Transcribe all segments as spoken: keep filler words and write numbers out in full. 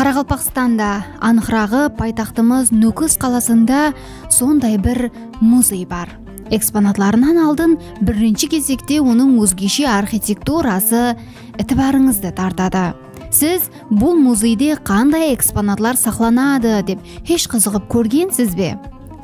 Qaraqalpaqstanda, anıqıraǵı, paytaxtımız Nókis qalasında sonday bir muzey bar. Eksponatlarınan aldın birinshi gezekte onıń ózgeshe arxitekturası itibarıńızdı tartadı. Siz bul muzeyde qanday eksponatlar saqlanadı dep hesh qızıǵıp kórgensiz be?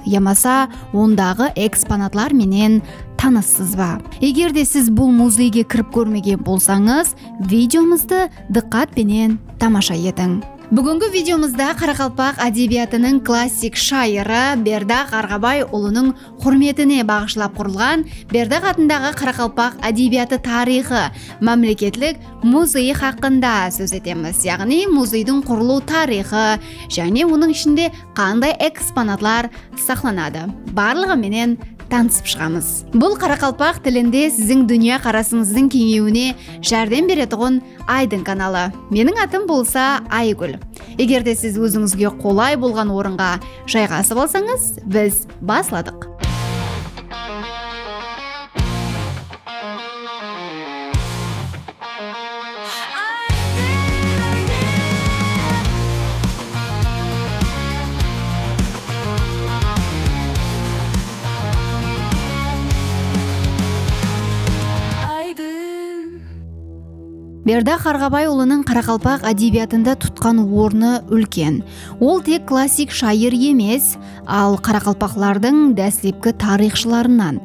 Yamasa ondaǵı eksponatlar menen tanıssız ba? Eger de siz bul muzeyge kirip kórmegen bolsańız, videomızdı dıqqat penen tamasha etiń. Búgingi videomızda qaraqalpaq ádebiyatınıń klassik shayırı Berdaq Ǵarǵabay ulınıń húrmetine baǵıshlap qurılǵan Berdaq atındaǵı qaraqalpaq ádebiyatı tariyxı mámleketlik muzeyi haqqında sóz etemiz. Yaǵnıy muzeydiń qurılıw tariyxı jáne onıń ishinde qanday eksponatlar saqlanadı, barlıǵı menen tanısıp shıǵamız. Bul qaraqalpaq tilinde siziń dúnya qarasıńızdıń keńeyiwine járdem beretuǵın Aydın kanalı. Meniń atım bolsa Aygúl. Eger de siz ózińizge qolay bolǵan orınǵa jayǵasıp alsańız, biz basladıq. Berdaq Ǵarǵabay ulınıń qaraqalpaq ádebiyatında tutqan ornı úlken. Ol tek klassik shayır emes, al qaraqalpaqlardıń dáslepki tariyxshılarınan.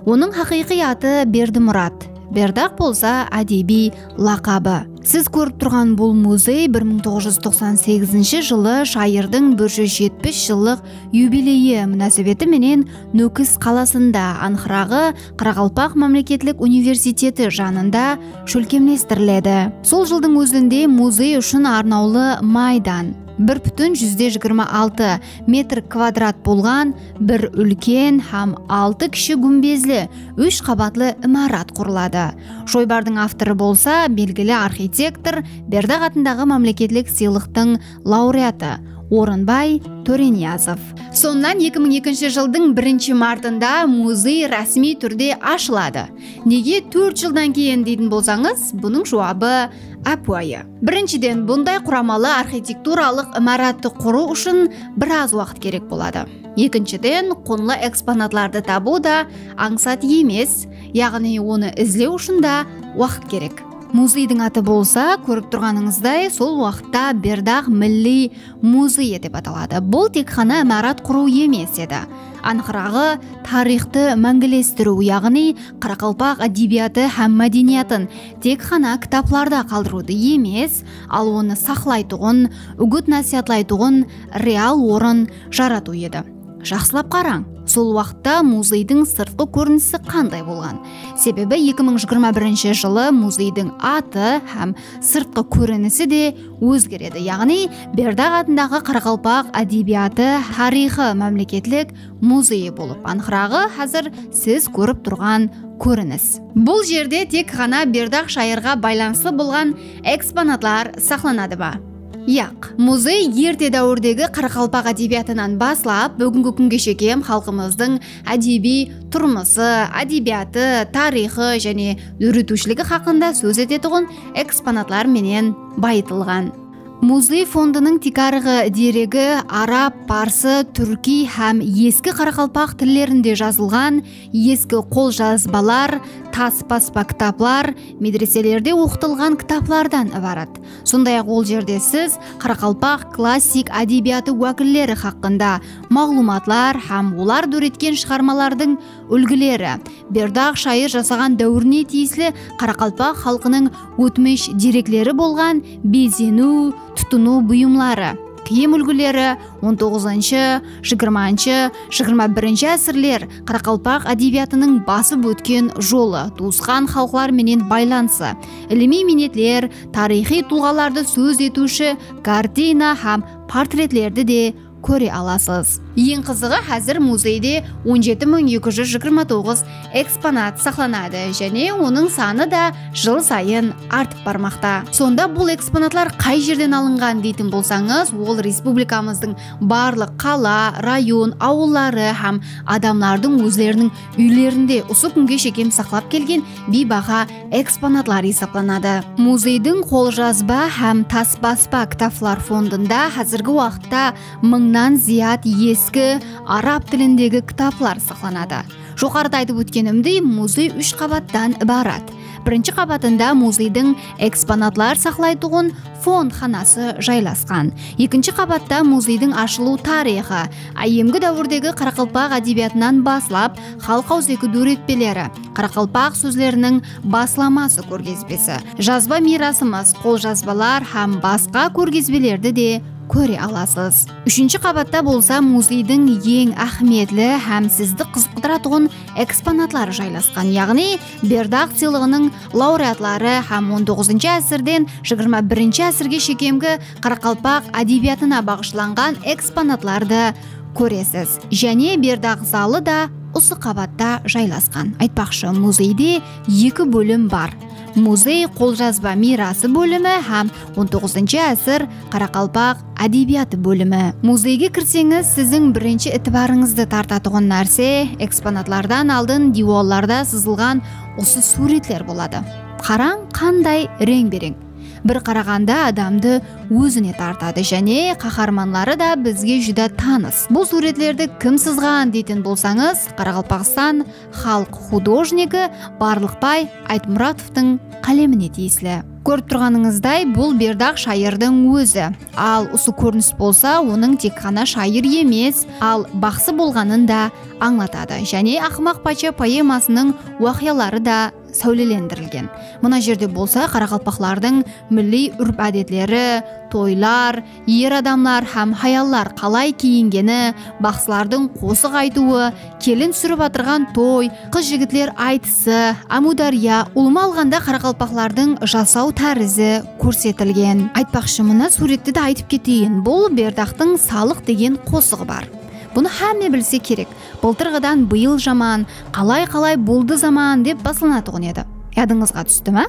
Onıń haqıyqıy atı Berdimurat, Berdaq bolsa ádebiy laqabı. Siz kórip turǵan bul muzey bir mıń toǵız júz toqsan segizinshi jılı shayırdıń bir júz jetpis jıllıq yubileyi múnásibeti menen Nókis qalasında, anıqıraǵı, Qaraqalpaq mámleketlik universiteti janında shólkemlestiriledi. Sol jıldıń ózinde muzey ushın arnawlı maydan, bir pútin júzden jigirma altı metr kvadrat bolǵan bir úlken hám altı kishi gúmbezli úsh qabatlı imarat qurıladı. Joybardıń avtorı bolsa belgili arxitektor, Berdaq atındaǵı mámleketlik sıylıqtıń laureatı Orınbay Tóreniyazov. Sońınan eki mıń ekinshi jıldıń birinshi martında muzey rásmiy túrde ashıladı. Nege tórt jıldan keyin deytin bolsańız, bunıń juwabı ápiwayı. Birinshiden, bunday quramalı arxitekturalıq imarattı qurıw ushın biraz waqıt kerek boladı. Ekinshiden, qunlı eksponatlardı tabıw da ańsat emes, yaǵnıy onı izlew ushın da waqıt kerek. Muzeydiń atı bolsa, kórip turǵanıńızday, sol waqıtta Berdaq milliy muzeyi dep ataladı. Bul tek ǵana imarat qurıw emes edi. Anıqıraǵı, tariyxtı máńgilestiriw, yaǵnıy qaraqalpaq ádebiyatı hám mádeniyatın tek ǵana kitaplarda qaldırıwdı emes, al onı saqlaytuǵın, úgit-násiyatlaytuǵın real orın jaratıw edi. Jaqsılap qarań, sol waqıtta muzeydiń sırtqı kórinisi qanday bolǵan? Sebebi eki mıń jigirma birinshi jılı muzeydiń atı hám sırtqı kórinisi de ózgeredi. Yaǵnıy, Berdaq atındaǵı Qaraqalpaq ádebiyatı tariyxı mámleketlik muzeyi bolıp, anıqıraǵı, házir siz kórip turǵan kórinis. Bul jerde tek ǵana Berdaq shayırǵa baylanıslı bolǵan eksponatlar saqlanadı ba? Yaq. Muzey erte dáwirdegi qaraqalpaq ádebiyatınan baslap, búgingi kúnge shekem xalqımızdıń ádebiy turmısı, ádebiyatı, tariyxı jáne dóretiwshiligi haqqında sóz etetuǵın eksponatlar menen bayıtılǵan. Muzey fondınıń tiykarǵı deregi arab, parsı, túrkiy hám eski qaraqalpaq tillerinde jazılǵan eski qoljazbalar, tas baspa kitaplar, medreselerde oqıtılǵan kitaplardan ibarat. Sonday-aq, ol jerde siz qaraqalpaq klassik ádebiyatı wákilleri haqqında maǵlıwmatlar hám olar dóretken shıǵarmalardıń úlgileri, Berdaq shayır jasaǵan dáwirine tiyisli qaraqalpaq xalqınıń ótmish derekleri bolǵan bezeniw, tutınıw buyımları, kiyim úlgileri, on toǵızınshı, jigirmanshı, jigirma birinshi ásirler, qaraqalpaq ádebiyatınıń basıp ótken jolı, tuwısqan xalıqlar menen baylanısı, ilimiy miynetler, tariyxıy tulǵalardı sóz etiwshi kartina hám portretlerdi de kóre alasız. Eń qızıǵı, házir muzeyde on jeti mıń eki júz jigirma toǵız eksponat saqlanadı, jáne onıń sanı da jıl sayın artıp barmaqta. Sonda bul eksponatlar qay jerden alınǵan deytin bolsańız, ol respublikamızdıń barlıq qala, rayon, awılları hám adamlardıń ózleriniń úylerinde usı kúnge shekem saqlap kelgen biybaha eksponatlar esaplanadı. Muzeydiń qoljazba hám tas baspa kitaplar fondında házirgi waqıtta mıńnan zıyat eski arab tilindegi kitaplar saqlanadı. Joqarıda aytıp ótkenimdey, muzey úsh qabattan ibarat. Birinshi qabatında muzeydiń eksponatlar saqlaytuǵın fond xanası jaylasqan. Ekinshi qabatta muzeydiń ashılıw tariyxı, áyyemgi dáwirdegi qaraqalpaq ádebiyatınan baslap, xalıq awızeki dóretpeleri, qaraqalpaq sózleriniń baslaması kórgizbesi, jazba miyrasımız, qoljazbalar hám basqa kórgizbelerdi de kóre alasız. Úshinshi qabatta bolsa muzeydiń eń áhmiyetli hám sizdi qızıqtıratuǵın eksponatları jaylasqan, yaǵnıy Berdaq sıylıǵınıń laureatları hám on toǵızınshı ásirden jigirma birinshi ásirge shekemgi qaraqalpaq ádebiyatına baǵıshlanǵan eksponatlardı kóresiz. Jáne Berdaq zalı da usı qabatta jaylasqan. Aytpaqshı, muzeyde eki bólim bar. Muzey qoljazba miyrası bólimi hám on toǵızınshı ásir qaraqalpaq ádebiyatı bólimi. Muzeyge kirseńiz, siziń birinshi itibarıńızdı tartatuǵın nárse eksponatlardan aldın diywallarda sızılǵan usı súwretler boladı. Qarań, qanday reńbe-reń. Bir qaraǵanda adamdı ózine tartadı, jáne qaharmanları da bizge júdá tanıs. Bul súwretlerdi kim sızǵan deytin bolsańız, Qaraqalpaqstan xalıq xudojnigi Barlıqbay Aytmuratovtıń qálemine tiyisli. Kórip turǵanıńızday, bul Berdaq shayırdıń ózi. Al, usı kórinis bolsa onıń tek ǵana shayır emes, al baqsı bolǵanın da ańlatadı. Jáne Aqmaq patsha poemasınıń waqıyaları da sáwlelendirilgen. Mına jerde bolsa qaraqalpaqlardıń milliy úrp-ádetleri, toylar, er adamlar hám hayallar qalay kiyingeni, baqsılardıń qosıq aytıwı, kelin túsirip atırǵan toy, qız-jigitler aytısı, Ámiwdárya, ulıwma alǵanda qaraqalpaqlardıń jasaw tárizi kórsetilgen. Aytpaqshı, mına súwretti de aytıp keteyin, bul Berdaqtıń Salıq degen qosıǵı bar. Bunı hámme bilse kerek. Bıltırǵıdan bıyıl jaman, qalay-qalay boldı zaman dep baslanatuǵın edi. Yadıńızǵa tústi me?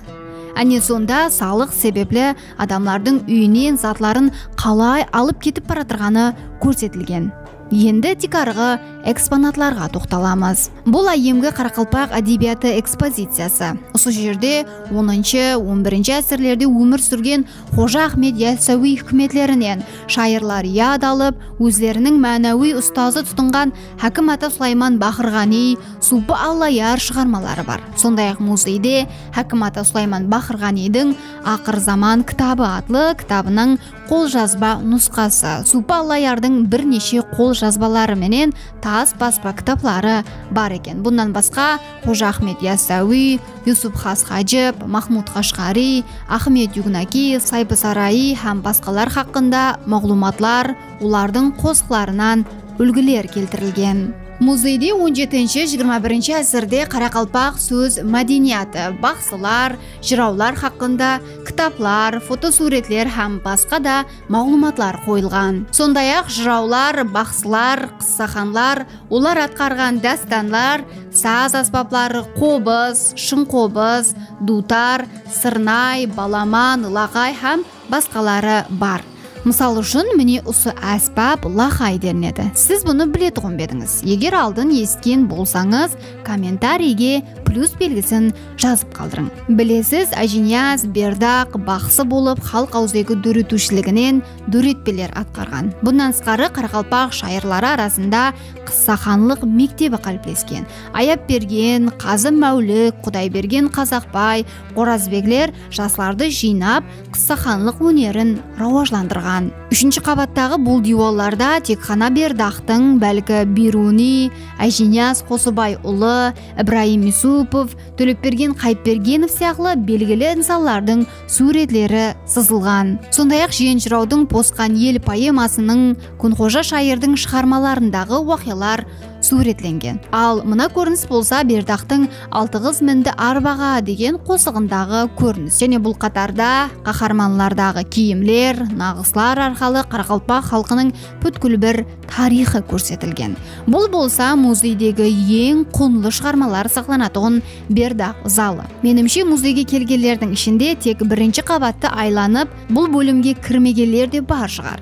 Áne sonda salıq sebepli adamlardıń úyinen zatların qalay alıp ketip baratırǵanı kórsetilgen. Endi tiykarǵı eksponatlarǵa toqtalamız. Bul áyyemgi qaraqalpaq ádebiyatı ekspoziciyası. Usı jerde onınshı, on birinshi ásirlerde ómir súrgen Xoja Axmed Yassawiy hikmetlerinen shayırlar yad alıp, ózleriniń mánawiy ustazı tutınǵan Hákim ata Sulayman Baqırǵaniy, Suwpı Allayar shıǵarmaları bar. Sonday-aq, muzeyde Hákim ata Sulayman Baqırǵaniydiń Aqır zaman kitabı atlı kitabınıń qoljazba nusqası, Suwpı Allayardıń bir neshe qoljazbaları menen tas baspa kitapları bar eken. Bunnan basqa, Xoja Axmed Yassawiy, Yusup Xas Hajip, Mahmud Qashqariy, Axmed Yugnakiy, Saypı Sarayı hám basqalar haqqında maǵlıwmatlar, olardıń qosıqlarınan úlgiler keltirilgen. Muzeyde on jetinshi, jigirma birinshi ásirde qaraqalpaq sóz mádeniyatı, baqsılar, jırawlar haqqında kitaplar, fotosúwretler hám basqa da maǵlıwmatlar qoyılǵan. Sonday-aq, jırawlar, baqsılar, qıssaxanlar, olar atqarǵan dástanlar, saz ásbapları, qobız, shıńqobız, duwtar, sırnay, balaman, laqay hám basqaları bar. Mısal ushın, mine usı ásbap laqay delinedi. Siz bunı biletuǵın ba edińiz? Eger aldın esitken bolsańız, kommentariyge plyus belgisin jazıp qaldırıń. Bilesiz, Ájiniyaz Berdaq baqsı bolıp, xalıq awızeki dóretiwshiliginen dóretpeler atqarǵan. Bunnan tısqarı, qaraqalpaq shayırları arasında qıssaxanlıq mektebi qáliplesken. Ayapbergen, Qazı Máwlik, Qudaybergen Qazaqbay, Qorazbegler jaslardı jıynap, qıssaxanlıq ónerin rawajlandırǵan. Úshinshi qabattaǵı bul diywallarda tek ǵana Berdaqtıń, bálki Beruniy, Ájiniyaz Qosıbay ulı, Ibrayım Yusupov, Tólepbergen Qayıpbergenov sıyaqlı belgili insanlardıń súwretleri sızılǵan. Sonday-aq, Jiyen jırawdıń Posqan el poemasınıń, Kúnxoja shayırdıń shıǵarmalarındaǵı waqıyalar súwretlengen. Al, mına kórinis bolsa Berdaqtıń Altı qız mindi arbaǵa degen qosıǵındaǵı kórinis. Jáne bul qatarda qaharmanlardaǵı kiyimler, naǵıslar arqalı qaraqalpaq xalqınıń pútkil bir tariyxı kórsetilgen. Bul bolsa muzeydegi eń qunlı shıǵarmalar saqlanatuǵın Berdaq zalı. Menimshe, muzeyge kelgenlerdiń ishinde tek birinshi qabattı aylanıp, bul bólimge kirmegenler de bar shıǵar.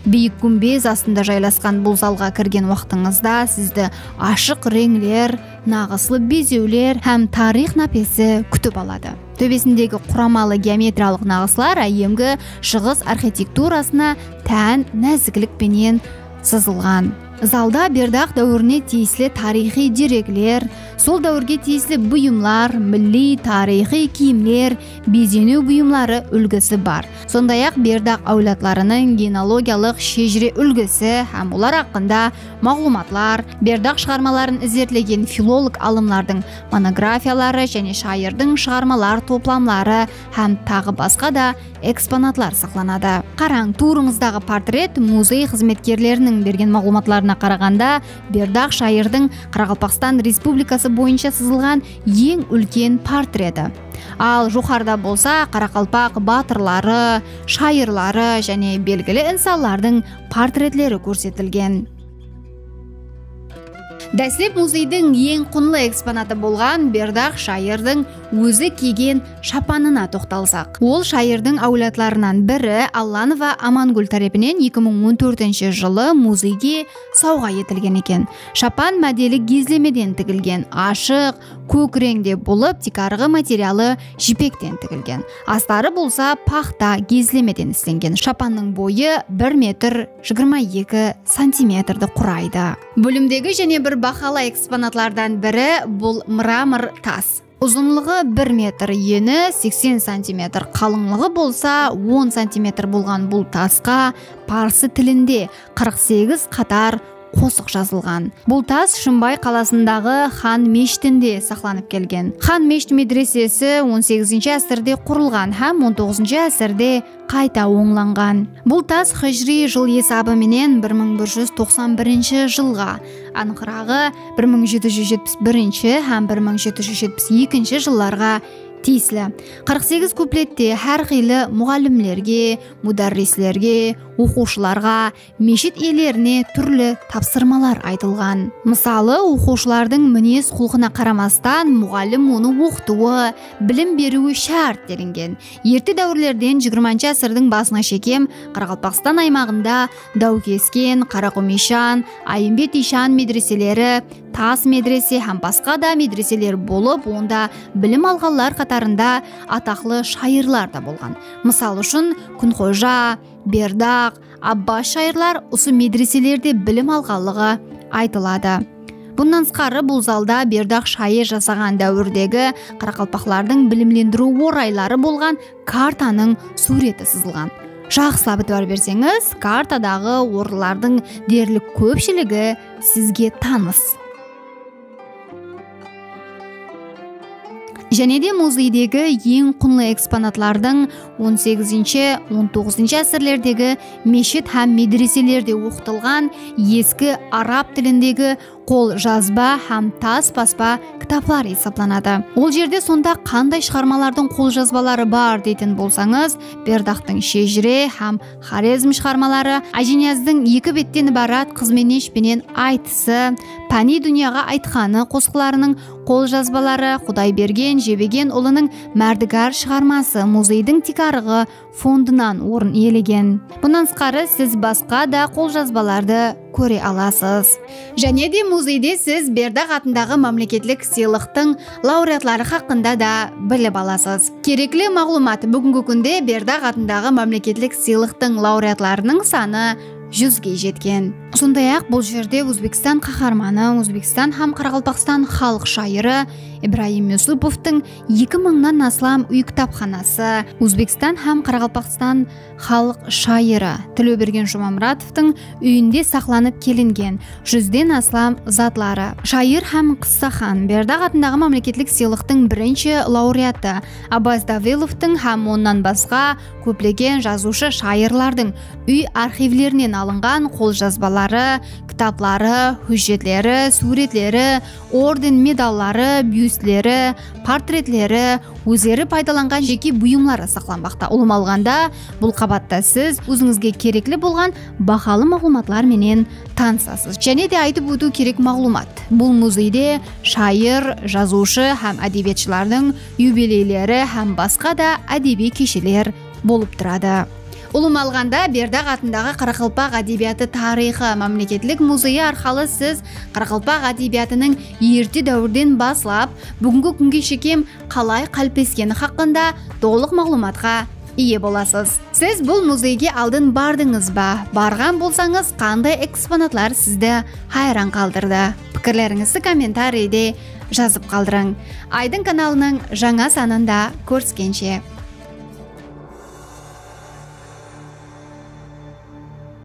Biyik gúmbez astında jaylasqan bul zalǵa kirgen waqtıńızda sizdi ashıq reńler, naǵıslı bezewler hám tariyx nápesi kútip aladı. Tóbesindegi quramalı geometriyalıq naǵıslar áyyemgi Shıǵıs arxitekturasına tán náziklik penen sızılǵan. Zalda Berdaq dáwirine tiyisli tariyxıy derekler, sol dáwirge tiyisli buyımlar, milliy tariyxıy kiyimler, bezeniw buyımları úlgisi bar. Sonday-aq, Berdaq áwladlarınıń genealogiyalıq shejire úlgisi hám olar haqqında maǵlıwmatlar, Berdaq shıǵarmaların izertlegen filolog alımlardıń monografiyaları jáne shayırdıń shıǵarmalar toplamları hám taǵı basqa da eksponatlar saqlanadı. Qarań, tuwrıńızdaǵı portret muzey xızmetkerleriniń bergen maǵlıwmatlarına qaraǵanda, Berdaq shayırdıń Qaraqalpaqstan Respublikası boyınsha sızılǵan eń úlken portreti. Al, joqarıda bolsa qaraqalpaq batırları, shayırları jáne belgili insanlardıń portretleri kórsetilgen. Dáslep muzeydiń eń qunlı eksponatı bolǵan Berdaq shayırdıń ózi kiygen shapanına toqtalsaq. Ol shayırdıń áwladlarınan biri Allanova Amangúl tárepinen eki mıń on tórtinshi jılı muzeyge sawǵa etilgen eken. Shapan mádelik gezlemeden tigilgen, ashıq, kók reńde bolıp, tiykarǵı materialı jipekten tigilgen. Astarı bolsa paxta gezlemeden islengen. Shapannıń boyı bir metr jigirma eki santimetrdi quraydı. Bólimdegi jáne bir bahalı eksponatlardan biri bul mramor tas. Uzınlıǵı bir metr, eni seksen santimetr, qalıńlıǵı bolsa on santimetr bolǵan bul tasqa parsı tilinde qırq segiz qatar qosıq jazılǵan. Bul tas Shımbay qalasındaǵı Xan meshitinde saqlanıp kelgen. Xan meshit medresesi on segizinshi ásirde qurılǵan hám on toǵızınshı ásirde qayta ońlanǵan. Bul tas hijriy jıl esabı menen bir mıń bir júz toqsan birinshi jılǵa, anıǵıraǵı, bir mıń jeti júz jetpis birinshi hám bir mıń jeti júz jetpis ekinshi jıllarǵa tiyisli. Qırq segiz kuplette hár qıylı muǵallimlerge, mudarrislerge, oqıwshılarǵa, meshit iyelerine túrli tapsırmalar aytılǵan. Mısalı, oqıwshılardıń minez-qulqına qaramastan, muǵallim onı oqıtıwı, bilim beriwi shárt, delingen. Erte dáwirlerden jigirmanshı ásirdiń basına shekem Qaraqalpaqstan aymaǵında Dáwkesken, Qaraqum iyshan, Ayımbet iyshan medreseleri, Tas medrese hám basqa da medreseler bolıp, onda bilim alǵanlar qatarında ataqlı shayırlar da bolǵan. Mısal ushın, Kúnxoja, Berdaq, Abbas shayırlar usı medreselerde bilim alǵanlıǵı aytıladı. Bunnan tısqarı, bul zalda Berdaq shayır jasaǵan dáwirdegi qaraqalpaqlardıń bilimlendiriw orayları bolǵan kartanıń súwreti sızılǵan. Jaqsılap itibar berseńiz, kartadaǵı orınlardıń derlik kópshiligi sizge tanıs. Jáne de muzeydegi eń qunlı eksponatlardıń on segizinshi, on toǵızınshı ásirlerdegi meshit hám medreselerde oqıtılǵan eski arab tilindegi qol jazba hám tas baspa kitaplar esaplanadı. Ol jerde sonda qanday shıǵarmalardıń qol jazbaları bar deytin bolsańız, Berdaqtıń Shejire hám Xorezm shıǵarmaları, Ájiniyazdıń eki betten ibarat Qızmenesh penen Aytısı, Páni dúnyaǵa aytqanı qosıqlarınıń qol jazbaları, Qudaybergen Jebegen ulınıń Márdigar shıǵarması muzeydiń tiykarǵı fondınan orın iyelegen. Bunnan tısqarı, siz basqa da qol jazbalardı kóre alasız. Jáne de muzeyde siz Berdaq atındaǵı mámleketlik sıylıqtıń laureatları haqqında da bilip alasız. Kerekli maǵlıwmat, búgingi kúnde Berdaq atındaǵı mámleketlik sıylıqtıń laureatlarınıń sanı júzge jetken. Sonday-aq, bul jerde Ózbekstan qaharmanı, Ózbekstan hám Qaraqalpaqstan xalıq shayırı Ibrayım Yusupovtıń eki mıńnan aslam úy kitapxanası, Ózbekstan hám Qaraqalpaqstan xalıq shayırı Tilewbergen Jumamuratovtıń úyinde saqlanıp kelingen júzden aslam zatları, shayır hám qıssaxan, Berdaq atındaǵı mámleketlik sıylıqtıń birinshi laureatı Abbaz Davilovtıń hám onnan basqa kóplegen jazıwshı-shayırlardıń úy arxivlerinen alınǵan qol jazbaları, kitapları, hújjetleri, súwretleri, orden medalları, byustleri, portretleri, ózleri paydalanǵan jeke buyımları saqlanbaqta. Ulıwma alǵanda, bul qabatta siz ózińizge kerekli bolǵan bahalı maǵlıwmatlar menen tanısasız. Jáne de aytıp ótiw kerek maǵlıwmat. Bul muzeyde shayır, jazıwshı hám ádebiyatshılardıń yubileyleri hám basqa da ádebiy kesheler bolıp turadı. Ulıwma alǵanda, Berdaq atındaǵı Qaraqalpaq ádebiyatı tariyxı mámleketlik muzeyi arqalı siz qaraqalpaq ádebiyatınıń erte dáwirden baslap búgingi kúnge shekem qalay qálipleskeni haqqında tolıq maǵlıwmatqa iye bolasız. Siz bul muzeyge aldın bardıńız ba? Barǵan bolsańız, qanday eksponatlar sizdi hayran qaldırdı? Pikirlerińizdi kommentariyde jazıp qaldırıń. Aydın kanalınıń jańa sanında kóriskenshe!